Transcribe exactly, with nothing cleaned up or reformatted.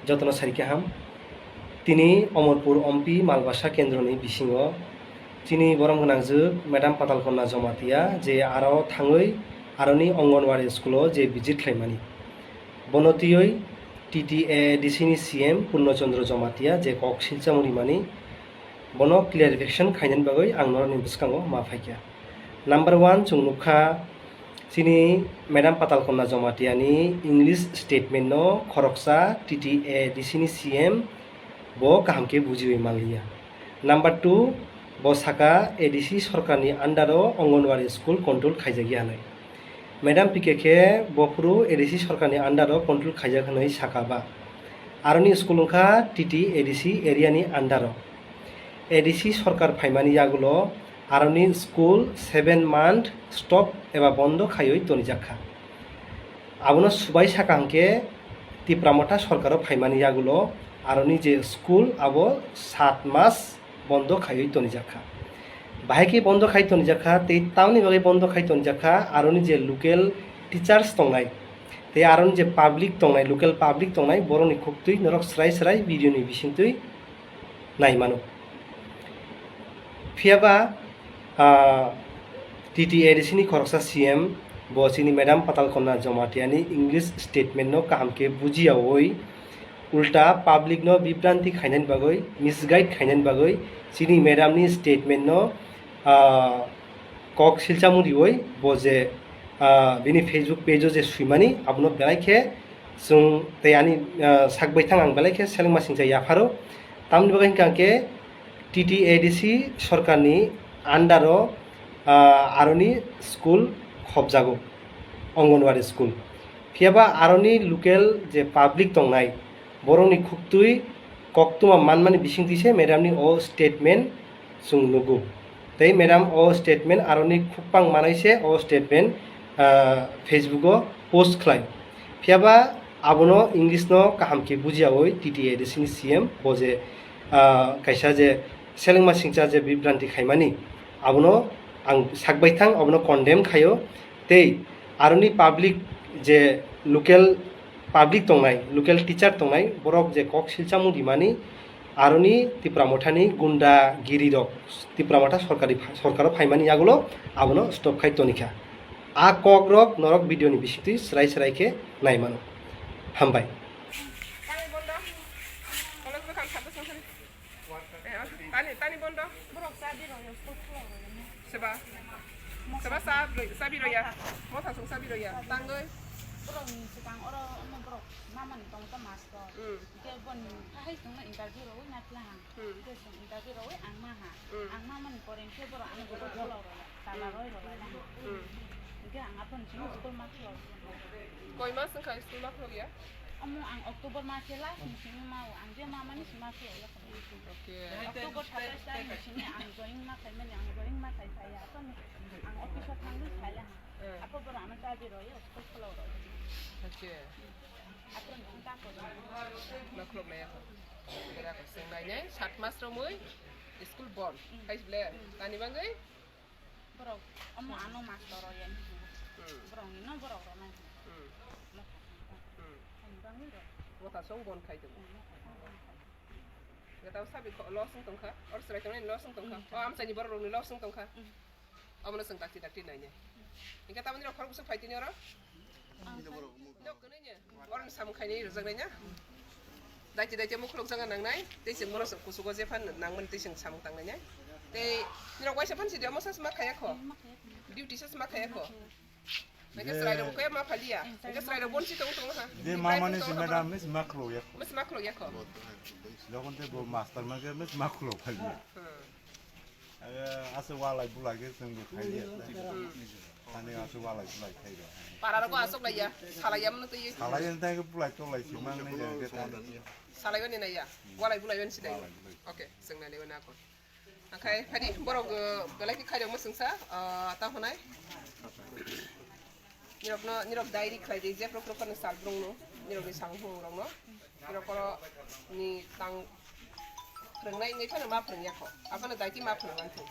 Jotono sari kaham. Tini Omorpur Ompi Malbasa Kendroni bisingo chini borom gwnangjwk Madam Patalkonna Jomatia je aro thangwi aroni Anganwadi school-o je visit khlaimani. Bono twiwi T T A A D C ni C M Purno Chandra Jomatia je kok silchamo rimani, bono clarification khainani bagwi ang norokni bwskango ma phaikha. Number one, chwng nukha chini Madam Patalkonna Jomatia ni English statement no khoroksa T T A A D C ni C M bo kaham khe bujiwi manliya. Number two, bo saka A D C sorkar ni under o Anganwadi school control khaijakya hinwi. Madam P K khe bophuru A D C sorkar ni under o control khaijak hinwi saka ba. Aroni school wngkha T T A D C area ni under o. A D C sorkar phaimani yagulo aroni school seven month stop eba bondo khaiwi tonijakha. Abono subai saka hwnkhe Tipra Motha sorkaro phaimani yagulo aroni je school abo sat mas bondo khaiwi tonijakha. Bahai khe bondo khai tonijakha tei tamni bagwi bondo khai tonijakha aroni je local teachers tongnai tei aroni je public tongnai, local public tongnai, borokni khuktwi norok srai srai video ni bisingtwi nai mano. Phiyaba, ah, T T A A D C ni khoroksa C M bo chini Madam Patalkonna Jomatia ni English statement no kaham khe bujiyawi ulta public no bibranti khainani bagwi, misguide khainani bagwi chini madam ni statement no, ah, kok silchamo riwi bo je, ah, bini Facebook page o je swimani abono belai khe chwng tei ani, ah, sak baithang ang belai khe selengma singcha yapharo. Tamni bagwi hwnkha khe T T A D C sorkarni under o, ah, aroni school khobjago, Anganwadi school. Phiyaba aroni local je public tongnai, borokni khuktwi koktwma manmani bisingtwi se madam ni o statement chwng nugo. Tei madam o statement aroni khukpang manwi se o statement, ah, Facebook o post khlai. Phiyaba abono English no kaham khe bujiyawi T T A A D C ni C M bo je, ah, kaisa je selengma singcha je bibranti khaimani abono ang sak baithang abono condemn khaio. Tei aroni public je local public tongnai, local teacher tongnai, borok je kok silchamo rimani, aroni Tipra Mothani gunda giri rok Tipra Motha sorkari, sorkaro phaimani yagulo abono stop khai tonikha. A kok rok norok video ni bisingtwi srai srai khe nai mano. Hambai. Tani bondo. Kolok bwkhang kha bwswng thani. Eh, tani, tani bondo. Borok chabi rw ya, school khulok rw ya. Seba. Seba chabi rw ya. Motha song chabi rw ya. Tangwi. Borok ni swkang oro, omo borok mamani tong ta master. Hmm. Hwnkhe boni kahai tongno interview rw na kla. Hmm. Hwnkhe chwng interview rwi ang ma ha. Hmm. Ang ma mani pore hwnkhe borok ano joto khulok rwla, tala rwi rwla na. Hmm. Hwnkhe ang aphano chini school ma khulok. Koi mas wngkha school ma khulok ya? Omo ang October mas se last ni simi ma o, ang je ma mani sima khulok ya. Okay. October satais tarikh ni simi ang join ma khaimani, ang join ma khai phai ya. Aphano ang office o thangwi sai la ha. Hmm. Apho borok ano chabi rwi school khulok rwi. Okay. Makhulok nai ako. Bera ko seng nai nai, sat mas romwi school bon. Mm. Khai ble, mm, tani bangwi? Borok, omo ano master o yan. Mm. Borok ni no borok ro nai. Mm. Motha song. Mm. Tani bangwi ro. Motha song bon khai tongo. Mm, motha song bon khai. Gata sabi ko lo song tongkha, or srai tongni lo song tongkha. Mm. O amchai ni borok rok ni lo song tongkha. Mm. Omono chwng dakti dakti nainai. Hingke tamoni rok khorok bwswk phai tini oro? Nok kwnwi ni. Oro ni samung khainai rwjaknai na? Daiti daiti omo khulokjak nangnai. Tei chwng bono kuchugo jephan nangmani tei chwng samung tangnai na? Tei nirok waisa phan sidi omo sasma khaya kho. Duty sasma khaya kho. Hingke chwrai rok khe ma phaliya. Hingke chwrai rok bonsi tong tong ha. Je mamani si madam, mis maklo ya. Mis maklo ya kho. Jokhon te bo master ma ke mis maklo phaliya. Hmm. Aswk walai bulai khe chwng bo khai ya. Thani aswk walai bulai khai rw. Para rogo aswk laiya, salaiya mano twi. Salai yang thang bulai tolai si mang nai jang khe thani. Salai wani naiya, walai bulai wani si nai. Walai bulai. Okay, chwng nai nai wani ako. Akhai phadi borok, uh, belai khe khai rok ma chwngsa, uh, ta honai. Nirokno, nirok diary khlai di, jephru phru phano sal brung no, nirok ni samung rok no. Nirok oro ni tang phwrwngnai wngwi phano ma phwrwng ya kho. Aphano daiti ma phwrwng man thung.